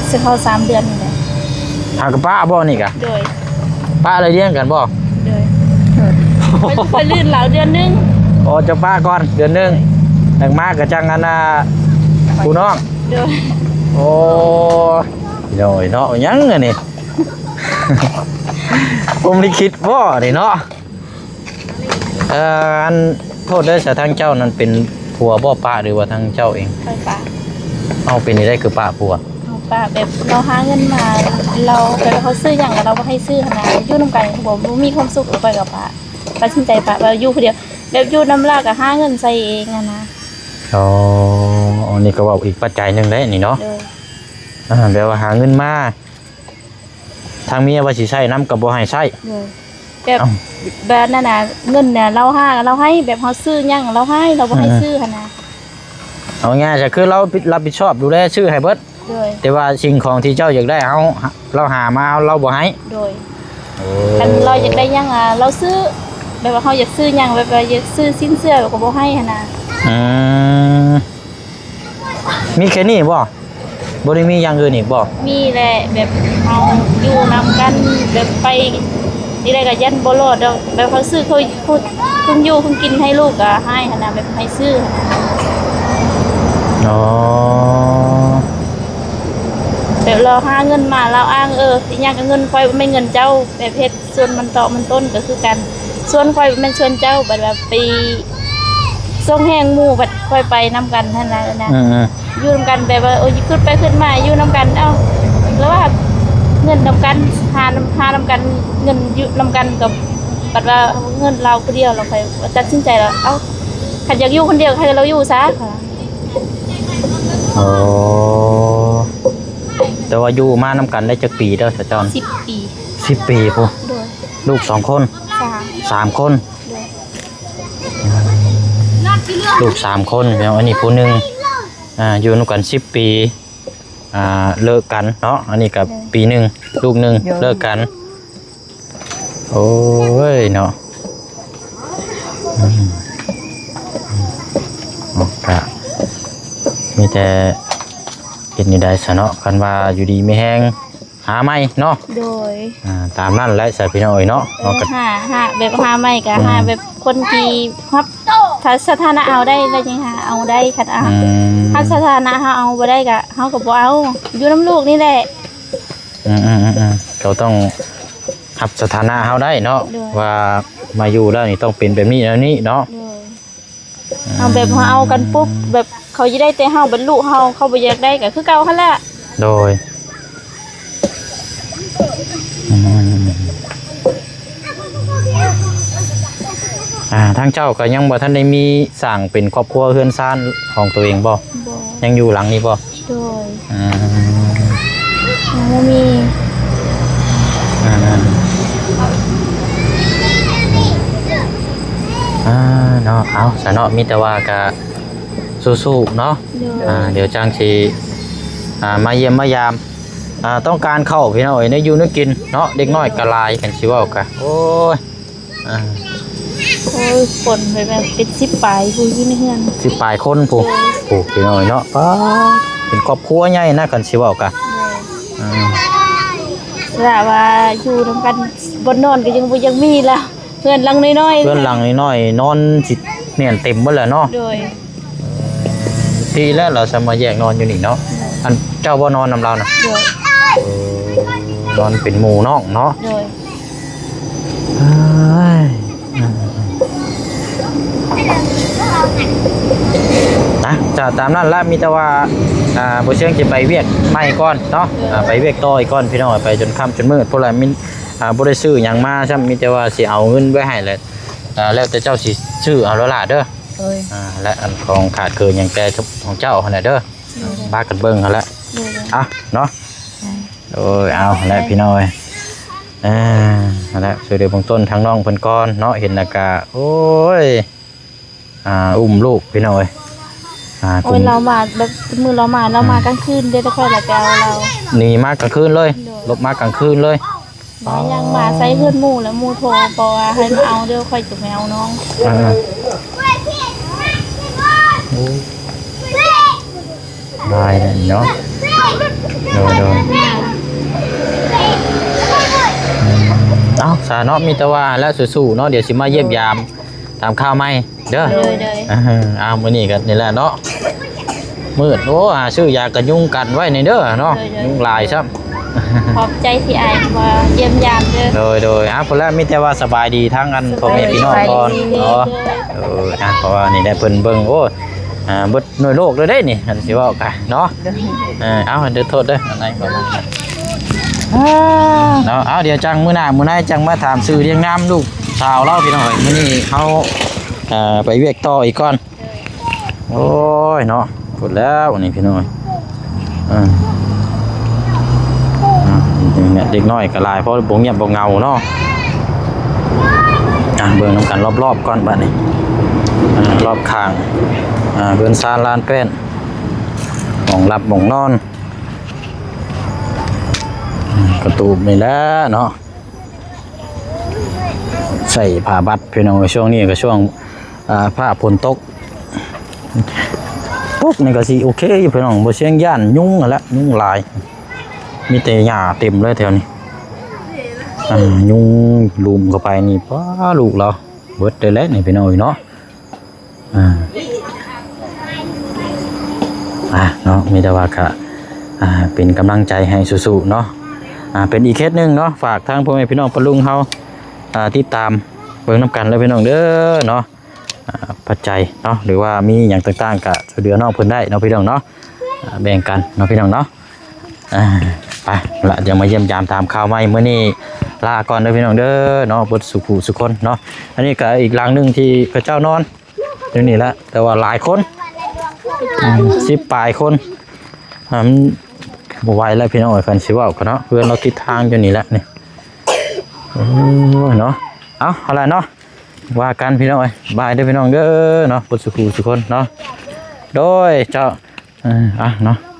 สิเข้าสามเดือนนี่แหละ หากะปะบ่นี่กะ โดย ปะแล้วเลี้ยงกันบ่ โดย ข้อย ข้อยลื่นลาวเดือนหนึ่ง อ๋อ จะปะก่อนเดือนหนึ่ง หลังมากะจั่งอันน่ะ ผู้น้อง โดย โอ้ย โดยเนาะ หยังอันนี้ พรหมลิขิตบ่นี่เนาะ เอ่อ อัน โทษเด้อ ซะทางเจ้านั้นเป็นผัวบ่ปะ หรือว่าทางเจ้าเอง ข้อยปะ เอา เป็นจั่งใดคือปะผัว เอาปะแบบลาวหาเงินมา ลาว แบบว่าเขาซื้อหยังก็ลาวบ่ให้ซื้อหั้นนะ อยู่นำกันก็บ่ บ่มีความสุข แล้วข้อยก็ปะ ตัดสินใจปะ ว่าอยู่ผู้เดียว แบบอยู่นำลาวก็หาเงินใช้เองหั้นนะ อ๋อ อันนี้ก็เว้าอีกปัจจัยหนึ่งได้นี่เนาะ โดย อ่า แบบว่าหาเงินมา ทางเมียว่าสิใช้นำก็บ่ให้ใช้ โดย แบบ เอ้า แบบนั้นน่ะ เงินน่ะ ลาวหา ลาวให้ แบบเฮาซื้อหยัง ลาวให้ ลาวบ่ให้ อืม ซื้อหั้นนะ เอาง่ายๆ ก็คือลาวรับผิดชอบดูแลซื้อให้เบิด โดย แต่ว่าสิ่งของที่เจ้าอยากได้ เฮา ลาวหามา ลาวบ่ให้ โดย โอ้ คันลาวอยากได้หยัง อ่า ลาวซื้อ แบบว่าเฮาอยากซื้อหยัง แบบว่าอยากซื้อสิ้นเสื้อ ลาวก็บ่ให้หั้นนะ อืม มีแค่นี้บ่ ບໍ່ໄດ້ມີຢ່າງອື່ນອີກບໍ່? ມີແຫຼະ ແບບເຮົາຢູ່ນຳກັນ ແບບໄປທີ່ໃດກໍຢ້ານບໍ່ລອດດອກ ແບບເຮົາຊື້ເຄື່ອງຢູ່ເຄື່ອງກິນໃຫ້ລູກກໍໃຫ້ຫັ້ນນະ ແບບໃຫ້ຊື້. ອໍ ແບບລາວຫາເງິນມາ ລາວອ້າງ ເອີ ອີຫຍັງກໍເງິນຂ້ອຍ ບໍ່ແມ່ນເງິນເຈົ້າ ແບບເຮັດ ສ່ວນມັນຕອກມັນຕົ້ນກໍຄືກັນ ສ່ວນຂ້ອຍແມ່ນສ່ວນເຈົ້າ ບັດວ່າໄປສົ່ງແຮງໝູ່ ບັດຂ້ອຍໄປນຳກັນຫັ້ນນະ ເອີ ນະ ອືມໆ ຢູ່ນຳກັນ ແບບວ່າ ໂອ້ຍ ຄິດໄປຄິດມາຢູ່ນຳກັນ ເອົ້າ ລະວ່າເງິນນຳກັນ ຫານຳ ຫານຳກັນ ເງິນຢູ່ນຳກັນກັບ ບັດວ່າເງິນລາວຜູ້ດຽວ ລະຂ້ອຍຕັດສິນໃຈລະ ເອົ້າ ຄັນຢາກຢູ່ຄົນດຽວ ໃຫ້ລາວຢູ່ຊະ. ອໍ ແຕ່ວ່າຢູ່ມານຳກັນໄດ້ຈັກປີແລ້ວ ສາວຈອນ? ສິບປີ. ສິບປີພຸ້ນ. ໂດຍ. ລູກສອງຄົນ? ສາມ. ສາມຄົນ. ໂດຍ. ລູກສາມຄົນ ແລ້ວອັນນີ້ຜູ້ໜຶ່ງ ອ່າ ຢູ່ນຳກັນສິບປີ ອ່າ ເລີກກັນເນາະ ອັນນີ້ກໍ ໂດຍ ປີໜຶ່ງ ລູກໜຶ່ງ. ໂດຍ. ເລີກກັນ. ໂອ້ຍເນາະ ອືມ ເນາະ ກະມີແຕ່ເຮັດແນວໃດຊະເນາະ ຄັນວ່າຢູ່ດີມີແຮງ ຫາໃໝ່ເນາະ. ໂດຍ. ອ່າ ຕາມນັ້ນແຫຼະຊະພີ່ນ້ອງເອີຍເນາະ ເອີ ເຮົາກໍຫາ ຫາແບບຫາໃໝ່ກໍ ອືມ ຫາແບບຄົນທີ່ຮັບສະຖານະເຮົາໄດ້ ແລ້ວຈັ່ງຫາເອົາໄດ້ ຄັນ ອືມ ຮັບສະຖານະເຮົາເອົາບໍ່ໄດ້ກໍ ເຮົາກໍບໍ່ເອົາ ຢູ່ນຳລູກນີ້ແຫຼະ. ອືມໆໆໆ ເຮົາຕ້ອງຮັບສະຖານະເຮົາໄດ້ເນາະ. ໂດຍ. ວ່າມາຢູ່ແລ້ວນີ້ຕ້ອງເປັນແບບນີ້ແນວນີ້ເນາະ. ໂດຍ. ເຮົາແບບເຮົາເອົາກັນປຸບ ແບບເຂົາຢາກໄດ້ແຕ່ເຮົາ ບັດລູກເຮົາ ເຂົາບໍ່ຢາກໄດ້ກໍຄືເກົ່າຫັ້ນແຫຼະ. ໂດຍ. ອືມ ອ່າ ທາງເຈົ້າກໍຍັງບໍ່ທັນໄດ້ມີສ້າງເປັນຄອບຄົວເຮືອນຊານຂອງຕົວເອງບໍ່? ບໍ່. ຍັງຢູ່ຫຼັງນີ້ບໍ່? ໂດຍ. ອືມ ຍັງບໍ່ມີ. ອ່າ ອ່າ ເນາະ ເອົາຊະເນາະ ມີແຕ່ວ່າກະສູ້ໆເນາະ. ໂດຍ. ອ່າ ດຽວຈັ່ງຊິ ອ່າ ມາຢ້ຽມມາຢາມ ອ່າ ຕ້ອງການເຂົ້າພີ່ນ້ອງເອີຍ ແນວຢູ່ແນວກິນເນາະ ເດັກນ້ອຍກໍຫຼາຍ ຄັນຊິເວົ້າກະ ໂອ້ຍ ອ່າ ໂອ້ຍ ຄົນໄປແມ່ນເປັນສິບປາຍຜູ້ຢູ່ໃນເຮືອນ ສິບປາຍຄົນຜູ້ ໂດຍ ຜູ້ພີ່ນ້ອງເນາະ ປ້າ ເປັນຄອບຄົວໃຫຍ່ນະ ຄັນຊິເວົ້າກະ ໂດຍ ອ່າ ລະວ່າຢູ່ນຳກັນ ບ່ອນນອນກໍຍັງບໍ່ ຍັງບໍ່ມີລະ ເຮືອນຫຼັງນ້ອຍໆ ເຮືອນຫຼັງນ້ອຍໆ ນອນຊິແໜ້ນເຕັມເບິດແລ້ວເນາະ. ໂດຍ. ດີແລ້ວລາວສາມາດແຍກນອນຢູ່ນີ້ເນາະ. ໂດຍ. ອັນເຈົ້າບໍ່ນອນນຳລາວນະ? ໂດຍ. ເອີ ນອນເປັນໝູ່ນ້ອງເນາະ. ໂດຍ. ເອີຍ ນະ ຈະຕາມນັ້ນລະ ມີແຕ່ວ່າ ອ່າ ບໍ່ເຊີງຈະໄປວຽກໃໝ່ກ່ອນເນາະ. ໂດຍ. ອ່າ ໄປວຽກຕໍ່ອີກກ່ອນ ພີ່ນ້ອງ ໄປຈົນຄ່ຳຈົນມືດພຸ້ນລະ ມີ ອ່າ ບໍ່ໄດ້ຊື້ຫຍັງມາຊ້ຳ ມີແຕ່ວ່າຊິເອົາເງິນໄວ້ໃຫ້ແຫຼະ. ອ່າ ແລ້ວແຕ່ເຈົ້າຊິຊື້ເອົາໂລດລະເດີ. ໂດຍ. ອ່າ ແລະ ອັນຂອງຂາດເຂີນຫຍັງແຕ່ຂອງເຈົ້າຫັ້ນແຫຼະເດີ. ໂດຍ. ພາກັນເບິ່ງຫັ້ນແຫຼະ. ໂດຍ. ອ່ະເນາະ. ໂດຍ. ໂດຍ ເອົາແຫຼະ ໂດຍ ພີ່ນ້ອງເອີຍ. ອ່າ ຫັ້ນແຫຼະ ຊ່ວຍເຫຼືອເບື້ອງຕົ້ນທາງນ້ອງເພິ່ນກ່ອນເນາະ. ເຫັນແລ້ວກະ ໂອ້ຍ ອ່າ ອຸ້ມລູກ ພີ່ນ້ອງເອີຍ. ອ່າ ໂອ້ຍ ກຸມ ລາວມາແບບ ມື້ລາວມາ ລາວມາ ອ່າ ກາງຄືນເດ້ ແຕ່ຂ້ອຍລະໄປເອົາລາວ ໜີມາກາງຄືນເລີຍ. ໂດຍ. ຫຼົບມາກາງຄືນເລີຍ. ມາຍັງມາໃສ່ເຮືອນໝູ່ ແລ້ວໝູ່ໂທບອກວ່າໃຫ້ມາເອົາເດີ ຂ້ອຍຈະໄປເອົານ້ອງ. ເອີ ໂອ້ ຫຼາຍເນາະ. ໂດຍ ໂດຍ. ເອົາ ສາເນາະ ມີແຕ່ວ່າແລ້ວ ສູ້ໆເນາະ. ດຽວຊິມາຢ້ຽມຢາມ ຕາມຂ່າວໃໝ່ເດີ. ໂດຍ ໂດຍ. ເອີ ອ້າວ ມື້ນີ້ກໍນີ້ແຫຼະເນາະ ມືດ. ໂອ້ ຫາຊື້ຢາກັນຍຸງກັນໄວ້ແດ່ເດີເນາະ. ໂດຍ ໂດຍ. ຍຸງຫຼາຍຊ້ຳ. ຂອບໃຈທີ່ອ້າຍມາຢ້ຽມຢາມເດີ. ໂດຍ ໂດຍ. ອ່າ ພຸ້ນແຫຼະ ມີແຕ່ວ່າສະບາຍດີທາງອັນ ສະບາຍດີ ພໍ່ແມ່ພີ່ນ້ອງກ່ອນເນາະ. ເອີ ອ່າ ເພາະວ່ານີ້ແຫຼະ ເພິ່ນເບິ່ງ ໂອ້ ອ່າ ເບິດໜ່ວຍໂລກເລີຍເດ້ນີ້ ຄັນຊິເວົ້າກະເນາະ. ໂດຍ. ເອີ ເອົາ ເດີ ໂທດເດີ ອັນໃດກໍມາ ອ່າ ເນາະ. ເອົາ ດຽວຈັ່ງມື້ໜ້າມື້ໃນຈັ່ງມາຖາມຊື່ລຽງນາມລູກສາວລາວ ພີ່ນ້ອງເອີຍ. ມື້ນີ້ເຮົາ ເອີ ໄປວຽກຕໍ່ອີກກ່ອນ. ໂດຍ. ໂອ້ຍເນາະ ພຸ້ນແລ້ວນີ້ ພີ່ນ້ອງເອີຍ. ເອີ ເດັກນ້ອຍກໍຫຼາຍ ເພາະບໍ່ງຽບບໍ່ເຫງົາເນາະ. ອ່ະ ເບິ່ງນຳກັນລອບໆກ່ອນບາດນີ້. ເອີ ລອບຂ້າງ ເອີ ເຮືອນຊານລານແປ້ນ ຫ້ອງຫຼັບຫ້ອງນອນ ກະຕູບນີ້ແຫຼະເນາະ. ໃສ່ຜ້າບັດ ພີ່ນ້ອງເອີຍ. ຊ່ວງນີ້ກໍຊ່ວງ ອ່າ ຟ້າຝົນຕົກ. ປຸກນີ້ກໍຊິໂອເຄຢູ່ພີ່ນ້ອງ ບໍ່ສ່ຽງຢ້ານຍຸງຫັ້ນແຫຼະ ຍຸງຫຼາຍ ມີແຕ່ຫຍ້າເຕັມເລີຍແຖວນີ້ ອ່າ ຍຸງລຸມເຂົ້າໄປນີ້ ປ້າ ລູກລາວເບິດເລີຍແຫຼະນີ້ພີ່ນ້ອງເອີຍເນາະ. ອ່າ ອ່າ ເນາະ ມີແຕ່ວ່າກະ ອ່າ ເປັນກຳລັງໃຈໃຫ້ສູ້ໆເນາະ ອ່າ ເປັນອີກເຂດໜຶ່ງເນາະ ຝາກທາງພໍ່ແມ່ພີ່ນ້ອງປະລຸງເຮົາ ອ່າ ຕິດຕາມເບິ່ງນຳກັນເດີພີ່ນ້ອງເດີເນາະ ອ່າ ປັດໄຈເນາະ ຫຼືວ່າມີຫຍັງຕ່າງໆ ກະຊ່ວຍເຫຼືອນ້ອງເພິ່ນໄດ້ເນາະພີ່ນ້ອງເນາະ ອ່າ ແບ່ງກັນເນາະພີ່ນ້ອງເນາະ ອ່າ ໄປລະ ດຽວມາຢ້ຽມຢາມຖາມຂ່າວໃໝ່ ມື້ນີ້ລາກ່ອນເດີພີ່ນ້ອງເດີເນາະ ເບິດສູ່ຜູ້ສູ່ຄົນເນາະ ອັນນີ້ກະອີກຫຼັງໜຶ່ງທີ່ເຂົາເຈົ້ານອນ ຢູ່ນີ້ແຫຼະ ແຕ່ວ່າຫຼາຍຄົນ ອືມ ສິບປາຍຄົນ ອ່າ ມັນບໍ່ໄຫວແລ້ວພີ່ນ້ອງເອີຍ ຄັນຊິເວົ້າກັນເນາະ ເຮືອນລາວຕິດທາງຢູ່ນີ້ແຫຼະນີ້ ໂອ້ຍເນາະ ເອົາ ເອົາລະເນາະ ວ່າກັນພີ່ນ້ອງເອີຍ ບາຍເດີພີ່ນ້ອງເດີເນາະ ເບິດສູ່ຜູ້ສູ່ຄົນເນາະ ໂດຍເຈົ້າ ເອີ ເອົາເນາະ.